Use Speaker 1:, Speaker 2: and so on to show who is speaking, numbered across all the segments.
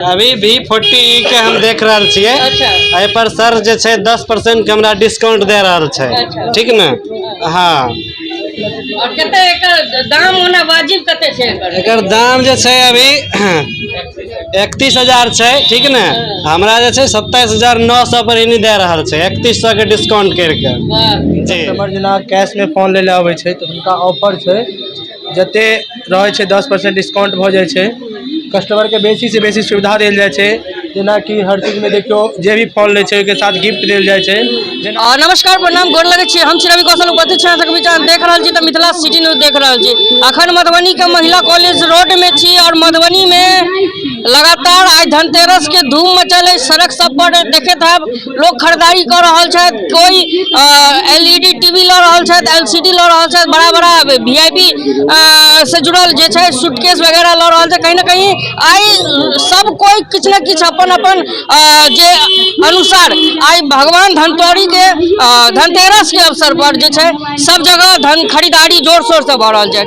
Speaker 1: अभी V40 के हम देख रहल छियै। एहि पर सर जे छै 10% के हमरा डिस्काउंट दे रहल छै। ठीक ने? हाँ।
Speaker 2: और कते एकर दाम ओना वाजिब कते छै एकर?
Speaker 1: एकर दाम जे छै अभी 31,000 छै, ठीक ने? हमरा जे छै 27,900 पर इनी दे रहल छै, 3,100 के डिस्काउंट करिके। जी।
Speaker 3: कस्टमर जेना कैश में फोन लै लए अबै छै तऽ हुनका ऑफर छै, जते रहै छै 10% डिस्काउंट भऽ जाइ छै। कस्टमरके बेसी से बेसी सुविधा देल जाइ छै, जेनाकि हर चीजमे देखियौ जे भी फोन लै छै ओहिके साथ गिफ्ट देल जाइ छै। जेना
Speaker 2: नमस्कार, प्रणाम, गोर लगै छी। हम छी रवि कौशल, उपस्थित छी अहाँ सबके बीच। अहाँ देख रहल छी तऽ मिथिला सिटी न्यूज देख रहल छी। अखन मधुबनी के महिला कॉलेज रोड में छी और मधुबनी में लगातार आइ धनतेरस के धूम मचल है। सड़क सब पर देखैत हैब लोग खरीदारी कऽ रहल छथि, कोई एलईडी टीवी लऽ रहल छथि, एलसीडी लऽ रहल छथि, बड़ा बड़ा वीआईपी से जुड़ल जे छै सूटकेस वगैरह लऽ रहल छै। कहीं ना कहीं आइ सब कोई किछु ने किछु अपन अपन जे अनुसार आइ भगवान धनतौरी के धनतेरस के अवसर पर जे छै सब जगह धन खरीदारी जोर शोर से भऽ रहल छै।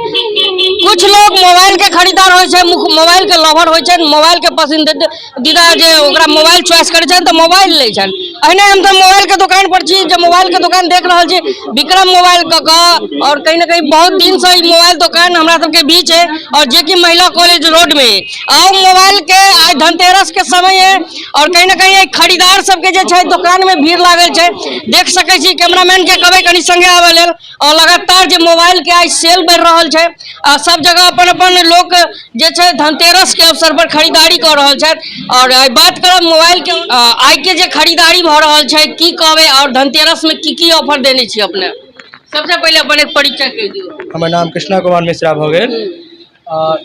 Speaker 2: कुछ लोग मोबाइल के खरीदार होइ छै, मोबाइल के लवर होइ छै, मोबाइल के पसंदीदा जे ओकरा मोबाइल चॉइस करै छनि तऽ मोबाइल लै छनि। एहने हम तऽ मोबाइल के दुकान पर छी, जे मोबाइल के दुकान देख रहल छी विक्रम मोबाइल कऽ कऽ, और कहीं ना कहीं बहुत दिन से ई मोबाइल दुकान हमरा सबके बीच है और जे कि महिला कॉलेज रोड में है। आओ मोबाइल के आइ धनतेरस के समय है और कहीं ना कहीं खरीदार सबके जे छै दुकान में भीड़ लागल छै। देख सकै छी, कैमरामैन के कहबै कनि संगे आबै लेल। और लगातार जे मोबाइल के आइ सेल बढ़ि रहल छै आ सब जगह अपन अपन लोक जे छै धनतेरस के अवसर पर खरीदारी कऽ रहल छथि। और आइ बात करब मोबाइल के, आइ के जे खरीदारी भऽ रहल छै की कहबै और धनतेरस में की की ऑफर देने छी अपने? सबसे पहिले अपन एक परिचय कहि दियौ।
Speaker 3: हमर नाम कृष्णा कुमार मिश्रा भऽ गेल।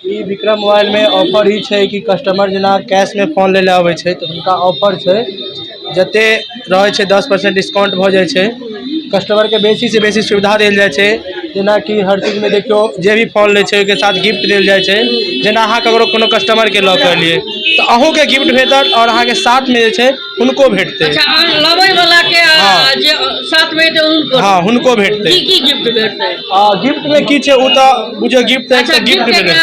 Speaker 3: ई विक्रम मोबाइल में ऑफर ई छै कि कस्टमर जेना कैश में फोन लै लए अबै छै तऽ हुनका ऑफर छै, जते रहै छै 10% डिस्काउंट भऽ जाइ छै। कस्टमरके बेसी से बेसी सुविधा देल जाइ छै, जेनाकि हर चीजमे देखियौ जे भी फोन लै छै ओहिके साथ गिफ्ट देल जाइ छै। जेना अहाँ ककरो कोनो कस्टमरके लऽ कऽ एलियै तऽ अहूँके गिफ्ट भेटत आओर अहाँके साथमे जे छै हुनको भेटतै।
Speaker 2: अच्छा, लबै वाला के जे साथ में एतै हुनको?
Speaker 3: हाँ, हुनको भेटतै।
Speaker 2: की की गिफ्ट भेटतै?
Speaker 3: गिफ्ट में की छै ओ तऽ बुझियौ गिफ्ट तऽ एकटा गिफ्ट भेलै।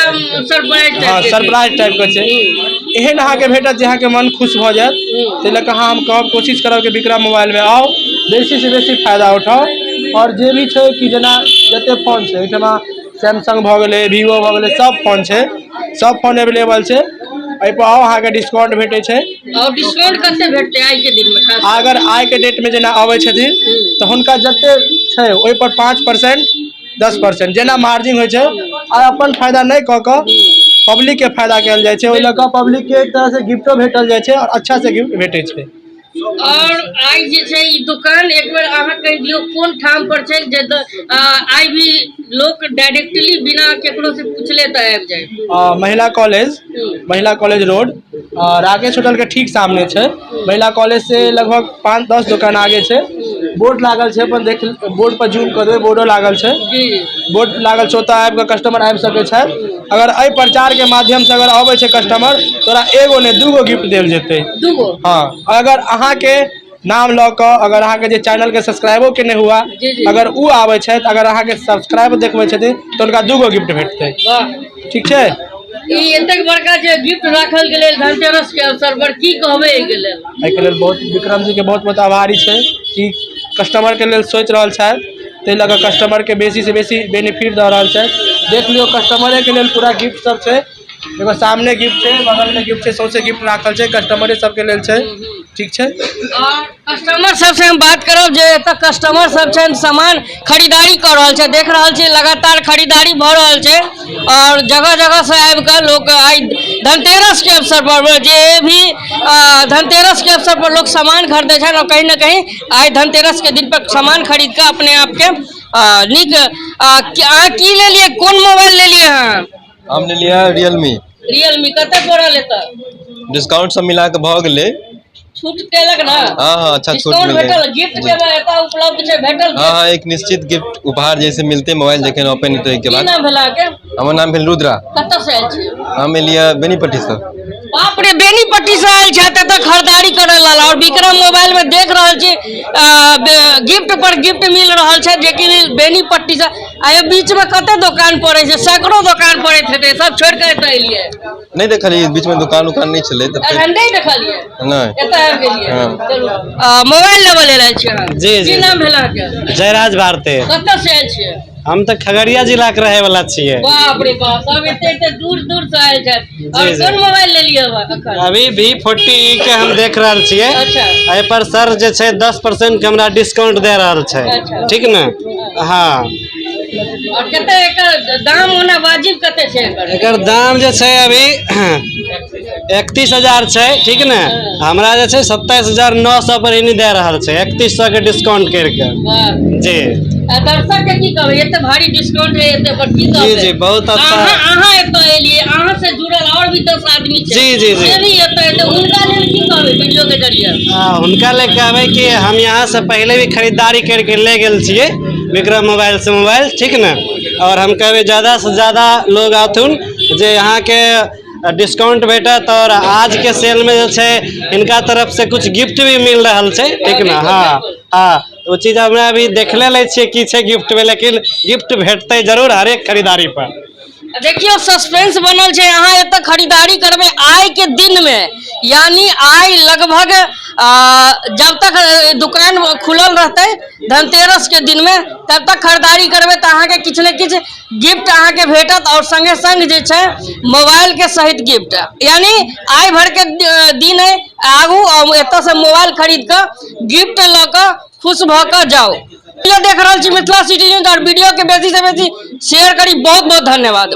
Speaker 2: सरप्राइज।
Speaker 3: हाँ, सरप्राइज टाइप के छै। एहन अहाँके भेटत जे अहाँके मन खुश भऽ जायत। ताहि लऽ कऽ हम कहब, कोशिश करब कि विक्रम मोबाइलमे आउ, बेसी से बेसी फायदा उठाउ। आओर जे भी छै कि जेना जते फोन छै एहिठमा सैमसंग भऽ गेलै, वीवो भऽ गेलै, सब फोन छै, सब फोन एवेलेबल छै। एहिपर आउ, अहाँके डिस्काउंट भेटै छै।
Speaker 2: और डिस्काउंट कते भेटतै आइ के दिन में खास?
Speaker 3: अगर आइ के डेट में जेना अबै छथिन तऽ हुनका जते छै ओहिपर 5% 10% जेना मार्जिन होइ छै। आ अपन फायदा नहि कऽ कऽ पब्लिक के फायदा कयल जाइ छै, ओहि लऽ कऽ पब्लिक के एक तरह से गिफ्टो भेटल जाइ छै आओर अच्छा से गिफ्ट भेटै छै।
Speaker 2: और आइ जे छै ई दुकान एक बेर अहाँ कहि दियौ कोन ठाम पर छै जे आइ भी लोक डायरेक्टली बिना केकरो से पूछले तऽ आबि जाय?
Speaker 3: महिला कॉलेज, महिला कॉलेज रोड, राकेश होटल के ठीक सामने छै। महिला कॉलेज से लगभग 5-10 दुकान आगे छै। बोर्ड लागल छै, अपन देख बोर्ड पर जूम कऽ देबै, बोर्डो लागल छै। बोर्ड लागल छै, ओतऽ आबि कऽ कस्टमर आबि सकै छथि। अगर एहि प्रचार के माध्यम से अगर अबै छै कस्टमर तोरा एगो नहि दूगो गिफ्ट देल जेतै।
Speaker 2: दूगो?
Speaker 3: हाँ, अगर अहाँके नाम लऽ कऽ अगर अहाँके जे चैनल के सब्सक्राइबो केने हुआ, अगर ओ आबै छथि, अगर अहाँके सब्सक्राइब देखबै छथिन तऽ हुनका दूगो गिफ्ट भेटतै। ठीक छै।
Speaker 2: ई एतेक बड़का जे गिफ्ट राखल गेलै धनतेरस के अवसर पर, की कहबै एहिके लेल?
Speaker 3: एहिके लेल बहुत विक्रम जी के बहुत बहुत आभारी छै कि कस्टमर के लेल सोचि रहल छथि, ताहि लऽ कऽ कस्टमर के बेसी से बेसी बेनिफिट दऽ रहल छथि। देख लियौ, कस्टमरे के लेल पूरा गिफ्ट सब छै। एगो सामने गिफ्ट छै, बगल में गिफ्ट छै, सौंसे गिफ्ट राखल छै, कस्टमरे सबके लेल छै। ठीक छै।
Speaker 2: और कस्टमर सबसे हम बात करब जे एतऽ कस्टमर सब छनि, सामान खरीदारी कऽ रहल छै। देख रहल छी लगातार खरीदारी भऽ रहल छै और जगह जगह से आबि कऽ लोक आइ धनतेरस के अवसर पर जे भी धनतेरस के अवसर पर लोक सामान खरीदै छनि और कहीं ना कहीं आइ धनतेरस के दिन पर सामान खरीद कऽ अपने आप के नीक। अहाँ की लेलियै, कोन मोबाइल लेलियै अहाँ?
Speaker 4: हम लेलियै रियलमी।
Speaker 2: रियलमी कते पड़ल एतऽ?
Speaker 4: डिस्काउंट सब मिला के भऽ गेलै।
Speaker 2: छूट केलक ना?
Speaker 4: हाँ हाँ, अच्छा छूट
Speaker 2: डिस्काउंट
Speaker 4: मिल
Speaker 2: भेटल? गिफ्ट के एतऽ उपलब्ध छै, भेटल?
Speaker 4: हाँ हाँ, एक निश्चित गिफ्ट उपहार जैसे मिलते मोबाइल जखन ओपन हेतै ओहिके
Speaker 2: की
Speaker 4: बाद।
Speaker 2: नाम भेल अहाँके?
Speaker 4: हमर नाम भेल रुद्रा।
Speaker 2: कतऽ से आयल छी?
Speaker 4: हम एलियै बेनीपट्टी से।
Speaker 2: बाप रे, बेनीपट्टी से आयल छथि एतऽ खरीदारी करे लेल और विक्रम मोबाइल में देख रहल छी गिफ्ट पर गिफ्ट मिल रहल छै, जेकि बेनीपट्टी से आ बीच में कते दोकान पड़े छै, सैकड़ों दोकान पड़ैत हेतै, सब छोड़ के एतऽ एलियै?
Speaker 4: नहि देखलियै, बीच में दुकान उकान नहि छलै तऽ फेर
Speaker 2: एखन नहि देखलियै?
Speaker 4: नहि।
Speaker 2: एतऽ आबि गेलियै?
Speaker 4: हाँ।
Speaker 2: चलू, मोबाइल लेबऽ लेल आयल छियै अहाँ?
Speaker 1: जी, जी।
Speaker 2: की नाम भेल अहाँके?
Speaker 1: जयराज भारती।
Speaker 2: कतऽ से आयल छियै?
Speaker 1: हम तऽ खगड़िया जिला के रहे वाला छियै।
Speaker 2: बाप रे बाप, सब एते एते दूर दूर से आयल छथि। और
Speaker 1: जी, जी।
Speaker 2: कोन मोबाइल लेलियै अखन?
Speaker 1: अभी V40 के हम देख रहल छियै। एहि पर सर जे छै 10% के हमरा डिस्काउंट दे रहल छै। ठीक ने? हाँ।
Speaker 2: और कते एकर दाम ओना वाजिब कते छै एकर?
Speaker 1: एकर दाम जे छै अभी 31,000 छै, ठीक ने? हमरा जे छै 27,900 पर इनी दे रहल छै, 3100 के डिस्काउंट करिके।
Speaker 2: वाह।
Speaker 1: जी।
Speaker 2: आ दर्शक के की कहबै, एते भारी डिस्काउंट है एते पर, की कहबै?
Speaker 1: जी जी, बहुत अच्छा।
Speaker 2: अहाँ एतऽ एलियै, अहाँ से जुड़ल और भी 10 आदमी छै।
Speaker 1: जी, जी, जी।
Speaker 2: जे भी एतऽ एतै, हुनका लेल की कहबै वीडियो के जरिए?
Speaker 1: हुनका ले कहबै कि हम यहाँ से पहले भी खरीदारी करके ले गेल छियै विक्रम मोबाइल से मोबाइल, ठीक ने? और हम कहबै ज़्यादा से ज़्यादा लोग आथुन जे यहाँ के डिस्काउंट भेटत और आज के सेल में जे छै इनका तरफ से कुछ गिफ्ट भी मिल रहल छै, ठीक ने? हाँ हाँ, ओ चीज हमरा अभी देखले लै छियै की छै गिफ्ट में, लेकिन गिफ्ट भेटतै जरूर हरेक खरीदारी पर।
Speaker 2: देखियौ सस्पेंस बनल छै, अहाँ एतऽ खरीदारी करबै आइ के दिन में, यानी आइ लगभग जब तक दुकान खुलल रहतै धनतेरस के दिन में तब तक खरीदारी करबै तऽ अहाँके किछु ने किछु गिफ्ट अहाँके भेटत और संगे संग जे छै मोबाइल के सहित गिफ्ट, यानी आइ भर के दिन है आगू और एतऽ से मोबाइल खरीद कऽ गिफ्ट लऽ कऽ खुश भऽ कऽ जाउ। वीडियो देख रहल छी मिथिला सिटी न्यूज और वीडियो के बेसी से बेसी शेयर करी। बहुत बहुत धन्यवाद।